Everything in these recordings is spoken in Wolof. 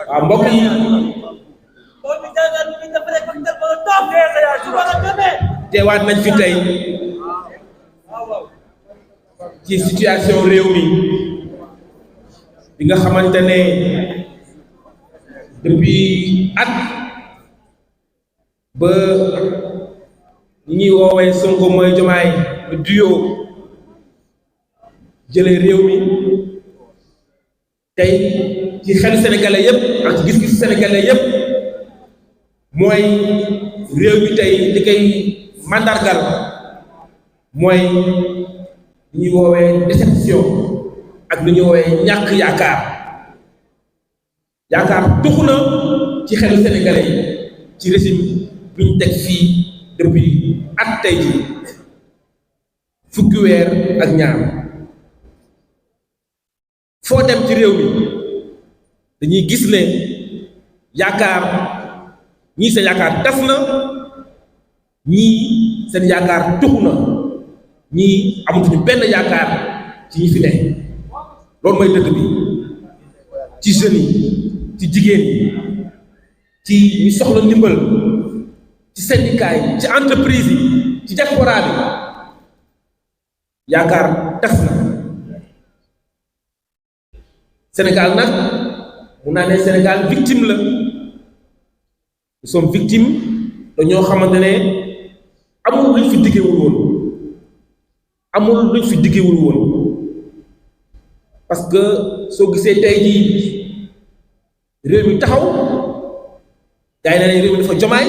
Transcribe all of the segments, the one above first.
waaw mbokk yi teewaat nañ fi tey ci situation réew mi bi nga xamante ne depuis at ba ñi ñuy woowee Sonko mooy Diomaye le duo jëlee réew mi tey ci xelu sénégalais yépp ak ci gis-gis sénégalais yépp mooy réew mi tey li koy mandargal mooy li ñuy woowee déception ak li ñuy woowee ñàkk yaakaar tuxu na ci xelu sénégalais yi ci régime bi ñu teg fii depuis at tey ji fukki weer ak ñaar foo dem ci réew mi dañuy gis ne yaakaar ñii seen yaakaar tas na ñii seen yaakaar tuxu na ñii amatuñu benn yaakaar ci ñi fi ne loolu mooy dëgg bi ci jeunes yi ci jigéen yi ci ñi soxla ndimbal ci syndicat yi ci entreprise yi ci diaspora bi yaakaar tas na Sénégal nag mun naa ne Sénégal victime la nous sommes victimes dañoo xamante ne amul luñ fi diggewul woon parce que soo gisee tey jii réew mi taxaw gars yi ne nañ réew mi dafa Diomaye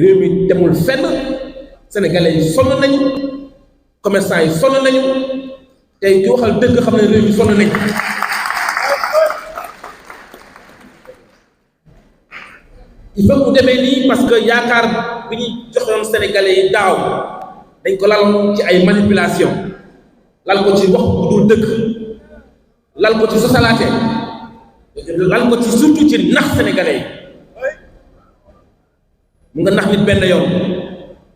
réew mi demul fenn sénégalais yi sonn nañu commerçant yi sonn nañu tey ki waxal dëgg xam ne réew mi sonn nañ il faut mu demee nii parce que yaakaar bi ñu joxoon sénégalais yi daaw dañ ko laloon ci ay manipulation lal ko ci wax bu dul dëgg lal ko ci sosalaate lal ko ci surtout ci nax sénégalais yi mu nga nax nit benn yoon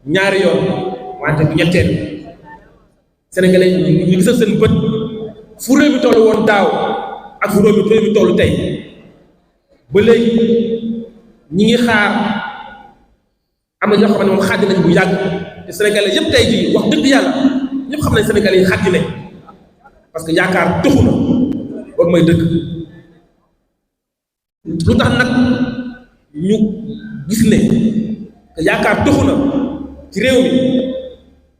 ñaari yoon wante bu ñetteel sénégalais yi ñu gisal seen bët fu réew mi toll woon daaw ak fu réew mi toll tey ba léegi ñi ngi xaar am na ñoo xam ne moom xàddi nañ bu yàgg te sénégalais yépp tey jii wax dëgg yàlla ñëpp xam nañ sénégalais yi xàddi nañ parce que yaakaar tuxu na loolu mooy dëgg lu tax nag ñu gis ne que yaakaar tuxu na ci réew mi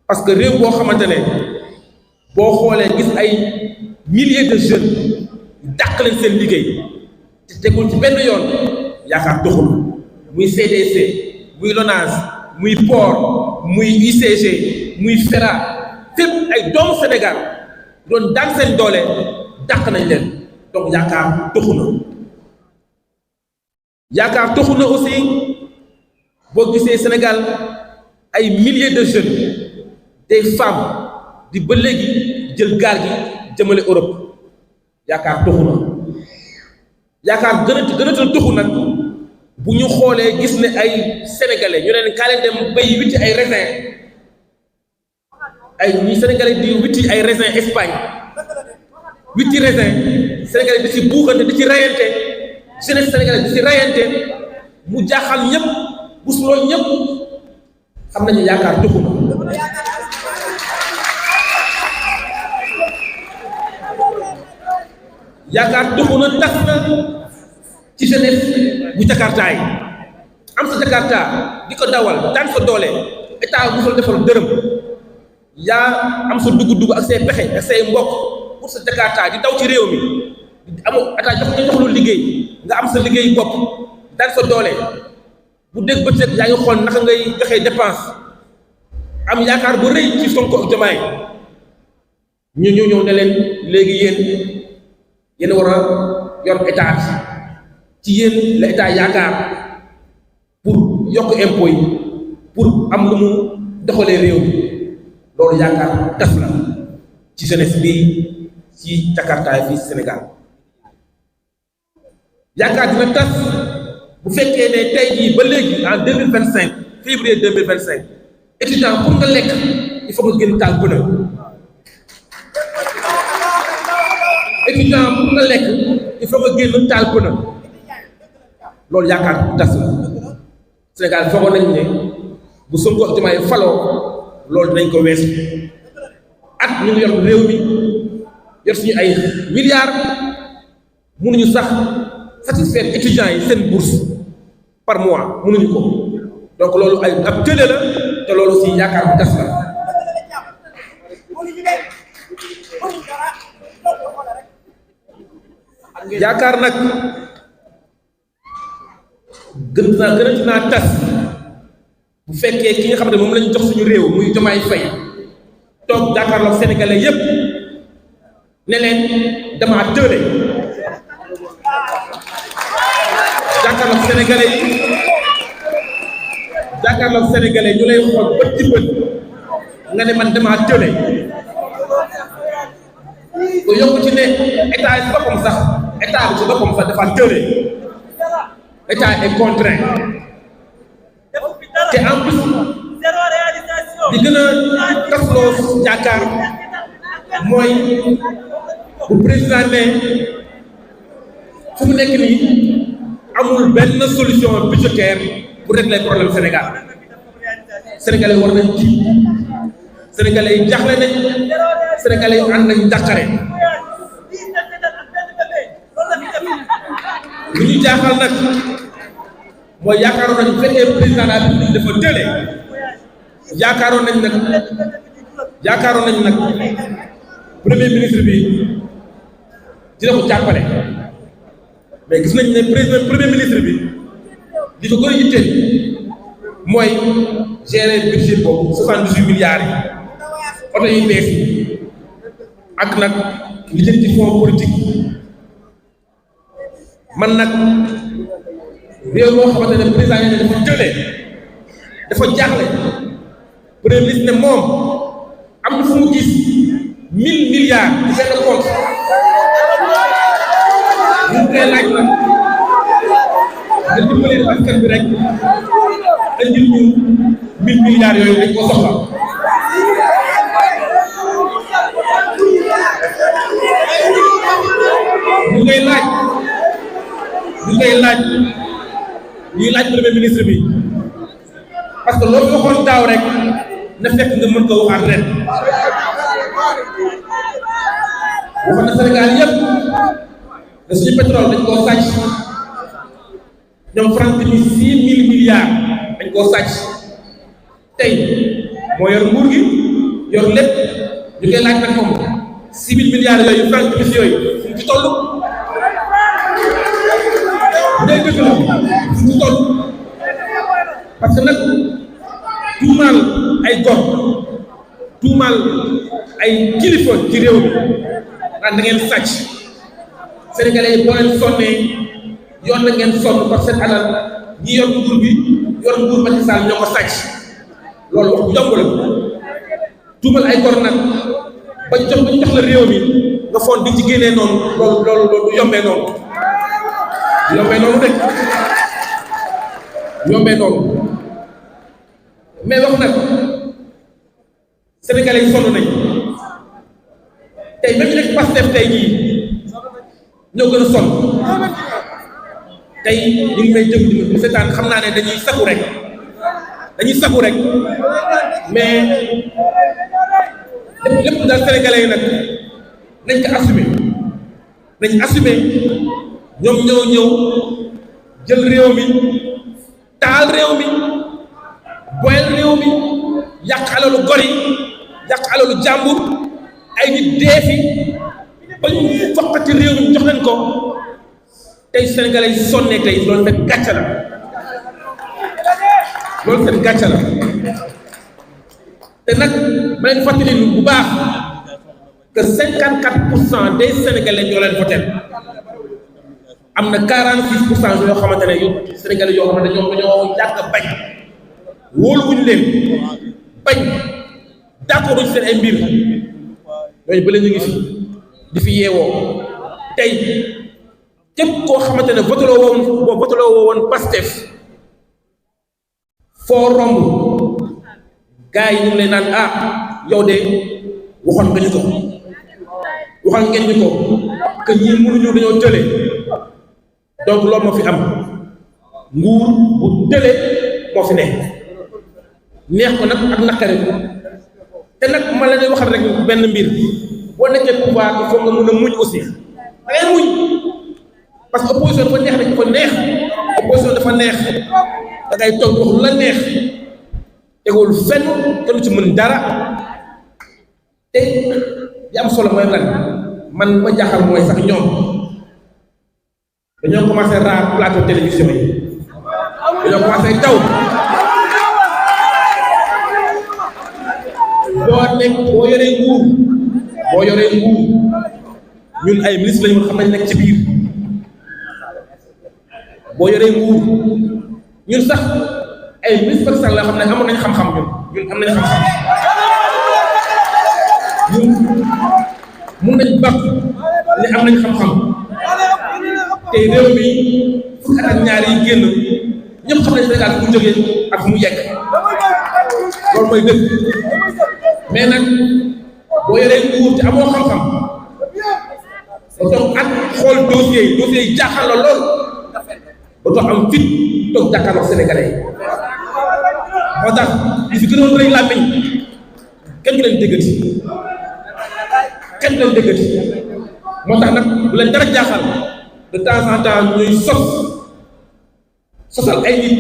parce que réew boo xamante ne boo xoolee gis ay milliers de jeunes dàq leen seen liggéey te tegul ci benn yoon yaakaar tuxu na muy CDC muy LONASE muy port muy UCG muy FERA fépp ay doomu Sénégal doon daan seen doole dàq nañ leen donc yaakaar tuxu na yaakaar tuxu na aussi boo gisee Sénégal ay milliers de jeunes des femmes di ba léegi jël gaal gi jëmale Europe yaakaar tuxu na yaakaar gënatul tuxu nag bu ñu xoolee gis ne ay sénégalais ñu ne leen kaa leen dem bay witti ay raisin ay ñi sénégalais di witti ay raisin Espagne witti raisin sénégalais di ci buuxante di ci rayante jeunesse sénégalais di ci rayante mu jaaxal ñëpp bu suloo ñëpp xam nañu yaakaar tuxu na yaakaar tuxu na tas na ci jeunesse bu Jakarta yi am sa Jakarta di ko dawal daan sa doole état musul defal dërëm yaa am sa dugg-dugg ak say pexe ak say mbokk pour sa Jakarta di daw ci réew mi amoo état jox lu liggéey nga am sa liggéey bopp daan sa doole bu dégg bëccëg yaa ngi xool naka ngay joxe dépense am yaakaar bu rëy ci Sonko ak Diomaye ñu ñëw ne leen léegi yéen war a yor état ci yéen la état yaakaar pour yokk impôt yi pour am lu mu doxalee réew mi loolu yaakaar tas la ci jeunesse bi ci Jakarta fii Sénégal yaakaar dina tas bu fekkee ne tey jii ba léegi en 2025 février 2025 étudiant pour nga lekk il faut nga génn taal pneu étudiant pour nga lekk il faut nga génn taal pëna loolu yaakaar tas la Sénégal foogoon nañu ne bu Sonko ak Diomaye faloo loolu dinañ ko weesu at ñu ngi yor réew mi yor suñu ay milliards mënuñu sax satisfaire étudiants yi seen bourse par mois mënuñu ko donc loolu ay ab tële la te loolu si yaakaar bu tas la yaakaar nag gën naa tas bu fekkee ki nga xam ne moom la ñu jox suñu réew muy Diomaye Faye toog jàkkaarloog sénégalais yépp ne leen dama tële jàkkaarloog sénégalais ñu lay xool bët ci bët nga ne man dama tële bu yokk ci ne état yi ci boppam sax dafa tële état est contraint te en plus di gën a tasloo yaakaar mooy bu président ne fu mu nekk nii amul benn solution budgétaire pour régler problème Sénégal sénégalais war nañ ci sénégalais yi jaaxle nañ sénégalais yi ànd nañ dàqare lu ñu jaaxal nag mooy yaakaaroon nañ bu fekkee président de la République dafa tële yaakaaroon nañ nag premier ministre bi dina ko jàppale mais gis nañ ne premier ministre bi li ko gën a yitteel mooy gérer budget boobu 78 milliards yi oto yi bees yi ak nag li jëm ci fonds politique man nag réew moo xamante ne président yi dafa jëlee dafa jaaxle premier ministre ne moom am na fu mu gis 1000 milliards ci benn compte ñu koy laaj nag nga dimbali askan bi rek indil ñu 1000 milliards yooyu dañ ko soxla ñuy laaj premier ministre bi parce que loolu waxoon daaw rek na fekk nga mën ko waxaat ren waxoon na Sénégal yépp ne suñu pétrole dañ koo sàcc ñoom France ni 6000 milliards dañ koo sàcc tey moo yor nguur gi yor lépp ñu koy laaj nag moom 6000 milliards yooyu France bis yooyu fu mu ci toll day dëgg la fu mu toll parce que nag tuumaal ay gor tuumaal ay kilifa ci réew mi naan da ngeen sàcc sénégalais yi boo leen sonnee yoon na ngeen sonn parce que alal ñi yor nguur bi yor nguur Macky Sall ñoo ko sàcc loolu wax bu yomb la tuumal ay gor nag ba jox la réew mi nga foon di ci génnee noonu loolu du yombee noonu rek yombee noonu mais wax nag sénégalais yi sonn nañ tey même ñu nekk Pastef tey jii ñoo gën a sonn tey ñu ngi may jëm di seetaan xam naa ne dañuy saku rek mais lépp daal sénégalais yi nag nañ ko assumer ñoom ñoo ñëw jël réew mi taal réew mi boyal réew mi yàq alalu gor yi yàq alalu jàmbur ay nit dee fi ba ñu foqati réew mi jox leen ko tey sénégalais yi sonnee tey loolu seen gàcce la te nag ma leen fàttali bu baax que 54% des sénégalais ñoo leen voté am na 46% yoo xamante ne sénégalais yoo xamante ne ñoom dañoo yàgg bañ wóoluwuñu leen bañ d'accord uñu seen ay mbir ñooñu ba la ñu ngi fi di fi yeewoo tey képp koo xamante ne voteloo woon Pastef foo romb gars yi ñu ngi lay naan yow de waxoon ngeen ñu ko que ñii mënuñu dañoo tële donc loolu moo fi am nguur bu tële moo fi ne neex ko nag ak naqare ko te nag ma la lay waxal rek benn mbir boo nekkee pouvoir il faut nga mun a muñ aussi da ngay muñ parce que opposition dafa neex rek dafa neex opposition dafa neex da ngay toog wax lu la neex tegul fenn te lu ci mën dara te li am solo mooy lan man ma jaaxal mooy sax ñoom dañoo commencé raar plateau télévision yi dañoo commencé taw boo yoree nguur ñun ay ministre lañu xam nañ nekk ci biir boo yoree nguur ñun sax ay ministre sax la xam ne amoon nañ xam-xam ñun am nañ xam-xam ñun mun nañ bàq ne am nañ xam-xam te réew mi fukki at ak ñaar yi génn ñëpp xam nañ Sénégal fu mu jógee ak fu mu yegg loolu mooy dëgg mais nag boo yoree nguur te amoo xam-xam ba toog ak xool dossiers yi jaaxal la lool ba toog am fit toog jàkkaarloog Sénégalais yi moo tax li fi gënoon rëy làmmiñ kenn du leen déggati moo tax nag bu leen dara jaaxal de temps en temps ñuy sosal ay nit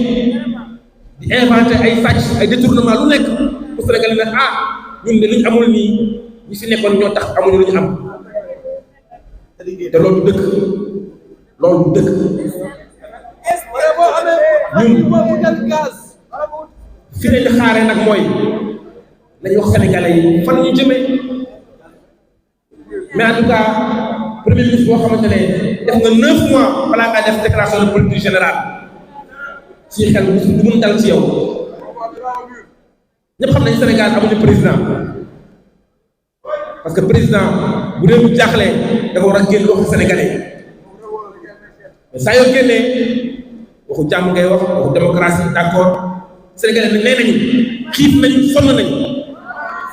di inventé ay sàcc ay détournement lu nekk pour Sénégal ne ñun de lu ñu amul nii ñi fi nekkoon ñoo tax amuñu lu ñu am te loolu du dëkk ñun fi ne di xaaree nag mooy nañu wax sénégalais yi fan ñu jëmee mais en tout cas premier ministre boo xamante ne def nga 9 mois balaa ngaa def déclaration de politique générale ci xel du mun dal ci yow ñëpp xam nañu Sénégal amuñu président parce que président bu réew mi jaaxlee dafa war a génn waxu sénégalais mais saa yoo génnee waxu jàmm ngay wax waxu démocratie d'accord sénégalais ne nee nañu xiif nañu sonn nañu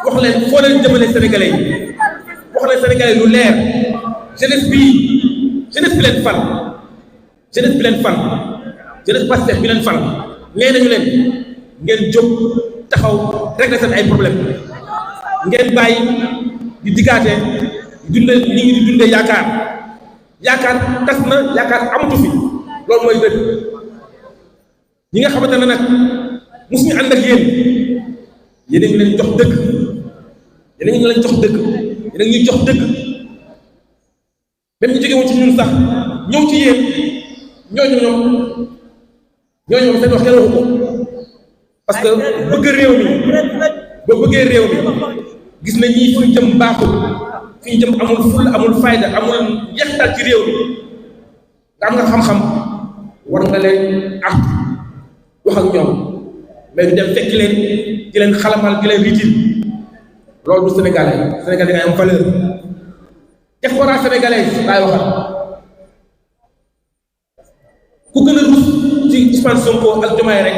wax leen foo leen jëmale sénégalais yi wax leen sénégalais lu leer jeunesse bi leen fal jeunesse Pastef bi leen fal nee nañu leen ngeen jóg taxaw régler seen ay problème ngeen bàyyi di diggaate di dunde nit ñi di dundee yaakaar tas na yaakaar amatu fi loolu mooy dëgg ñi nga xamante ne nag mosuñu ànd ak yéen a ngi leen jox dëgg yéen a ngi leen jox dëgg même ñu jóge woon ci ñun sax ñëw ci yéen ñooñu seen wax kenn waxu ko parce que bëgg réew mi boo bëggee réew mi gis na ñii fi ñu jëm baaxul fi ñu jëm amul ful amul fayda amul yextal ci réew mi nga am nga xam-xam war nga leen am wax ak ñoom mais du dem fekk leen di leen xalamal di leen riitil loolu du sénégalais da ngay am valeur diaspora sénégalaise laay waxal ku gën a rus ci Ousmane Sonko ak Diomaye rek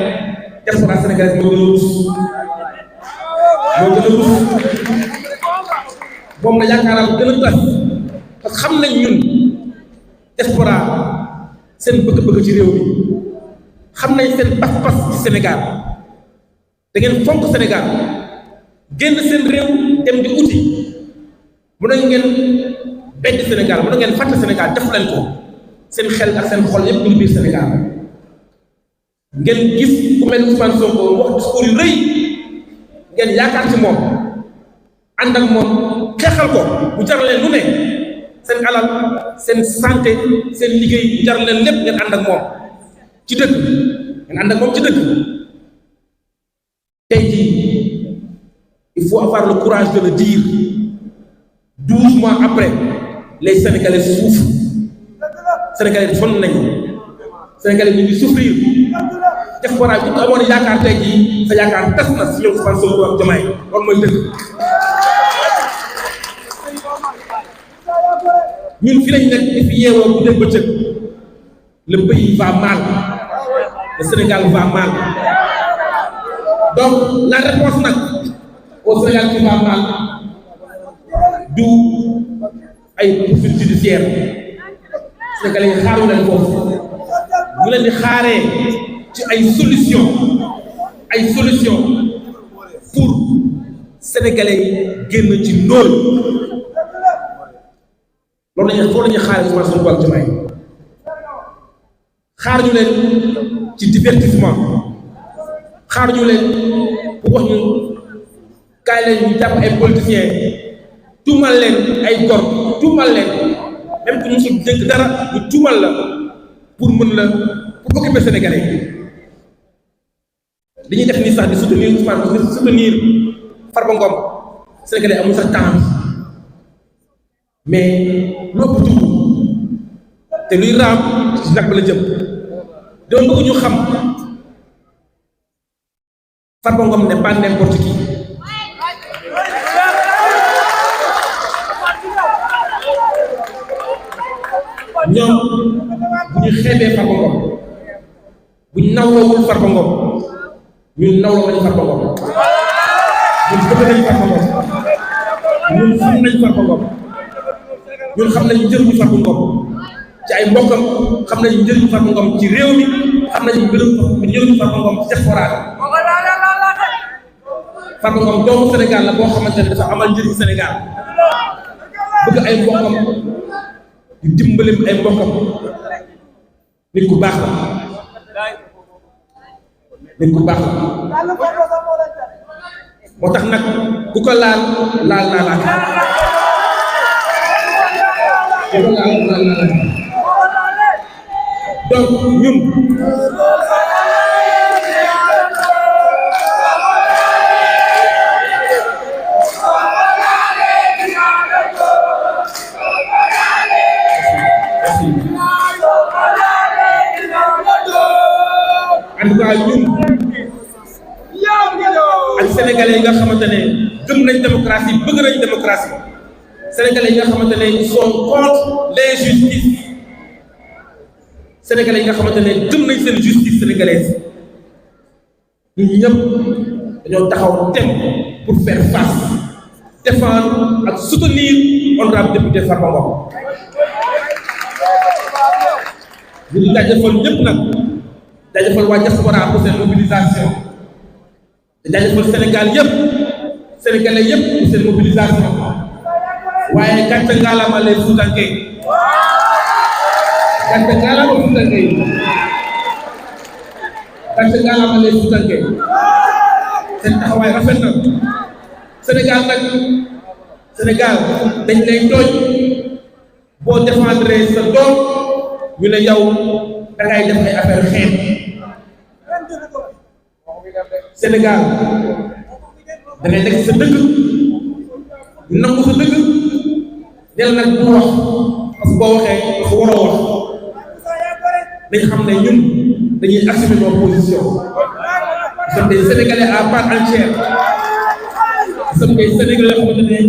diaspora sénégalaise moo gën a rus moom la yaakaaram gën a tas parce que xam nañ ñun diaspora seen bëgg-bëgg ci réew mi xam nañ seen pas-pas ci Sénégal da ngeen fonk Sénégal génn seen réew dem di uti mën na ngeen bedd Sénégal mën na ngeen fàtte Sénégal def leen ko seen xel ak seen xol yëpp ñu ngi biir Sénégal ngeen gis ku mel Ousmane Sonko wax discours yu rëy ngeen yaakaar ci moom ànd ak moom xeexal ko bu jar leen lu ne seen alal seen santé seen liggéey bu jar leen lépp ngeen ànd ak moom ci dëgg ngeen ànd ak moom ci dëgg tey jii il faut avoir le courage de le dire 12 mois après les Sénégalais souffrent Sénégalais sonn nañu Sénégalais ñu ngi souffrir diaspora bi ñu amoon yaakaar tey jii sa yaakaar tas na si ñoom Ousmane Sonko ak Diomaye loolu mooy dëgg ñun fi lañ nekk di fi yeewoo bu dégg bëccëg le pays va mal le Sénégal va mal donc la réponse nag au Sénégal qui va mal du ay poursuites judiciaires sénégalais yi xaaru leen foofu ñu leen di xaaree ci ay solution pour sénégalais yi génn ci ndóol loolu la ñuy xaaree Ousmane Sonko ak Diomaye xaar ñu leen ci divertissement xaar ñu leen bu wax ñu kaay leen ñu jàpp ay politiciens tuumal leen ay gor tuumal leen même que ñu si dégg dara ñu tuumal la pour mën la pour occuper sénégalais li ñuy def nii sax di soutenir Ousmane di soutenir Farba Ngom sénégalais amul sax temps mais lépp dugg te luy raam ci nag ba la jëm dama bëgg ñu xam Farba Ngom n'est pas n'importe qui ñoom bu ñu xeebee Farba Ngom bu ñu nawloowul Farba Ngom ñun nawloo nañu Farba Ngom ñun bëgg nañu Farba Ngom ñun xam nañu Farba Ngom ñun xam nañu njëriñu Farba Ngom ci ay mbokkam xam nañu njëriñu Farba Ngom ci réew mi xam nañu njëriñu Farba Ngom ci diaspora bi Farba Ngom doomu Sénégal la boo xamante ne dafa amal njëriñ Sénégal bëgg ay mbokkam di dimbalim ay mbokkam nit ku baax la moo tax nag ku ko laal naa la donc ñun en tout cas ñun ak sénégalais yi nga xamante ne gëm nañ démocratie bëgg nañ démocratie sénégalais yi nga xamante ne ils sont contre l'injustice sénégalais yi nga xamante ne gëm nañ seen justice sénégalaise ñun ñëpp dañoo taxaw tem pour faire face défendre ak soutenir honorable député Farba Ngom ñu ngi jaajëfal ñëpp nag jaajëfal waa diaspora pour seen mobilisation te jaajëfal Sénégal yëpp sénégalais yëpp pour seen mobilisation waaye gàcce ngaalama les Foutanké gàcce ngaalama Foutanké gàcce ngaalama les Foutanké seen taxawaay rafet na Sénégal nag Sénégal dañ lay tooñ boo défendre sa doom ñu ne yow da ngay def ay affaire xeet Sénégal da ngay nekk sa dëkk nangu sa dëkk del nag bu wax parce que boo waxee dafa war a wax dañ xam ne ñun dañuy assumer nos positions nous sommes des Sénégalais à part entière nous sommes des Sénégalais yoo xamante ne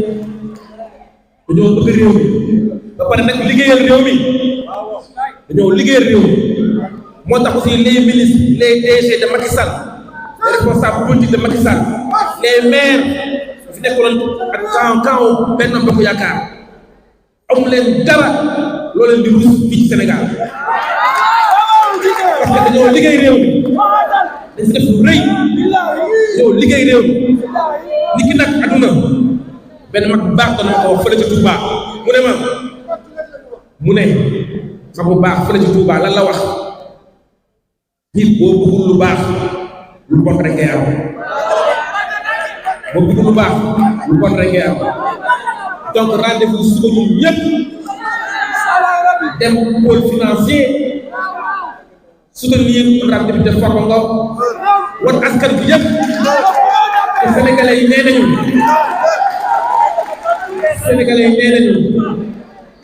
dañoo bëgg réew mi ba pare nag liggéeyal réew mi dañoo liggéeyal réew mi moo tax aussi les ministres les DG de Macky Sall les responsables politiques de Macky Sall les maires fi nekkoon ak camp Benno Bokk Yaakaar amu leen dara loo leen di rus fii ci Sénégal parce que dañoo liggéey réew mi dañ si def lu rëy dañoo liggéey réew mi nit ki nag aduna benn mag bu baax dana ko wax fële ci Touba mu ne mag bu baax fële ci Touba lan la wax nit boo bëggul lu baax lu bon rek ngay am boo bëggul lu baax lu bon rek ngay am donc rendez-vous suba ñun ñëpp dem pôle financier soutenir honorable député Farba Ngom wan askan bi yëpp te sénégalais yi nee nañu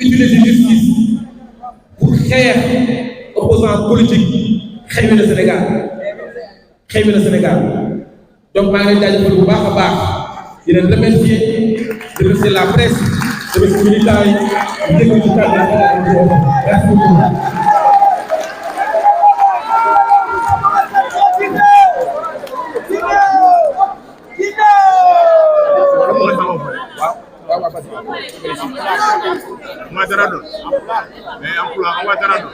utiliser justice pour xeex opposant politique xëy na Sénégal donc maa ngi leen jaajëfal bu baax a baax di leen remercier di remercier la presse di remercier militants yi di déglu ci kàddu merci beaucoup. Wow, Wajarado. Ampula Wajarado.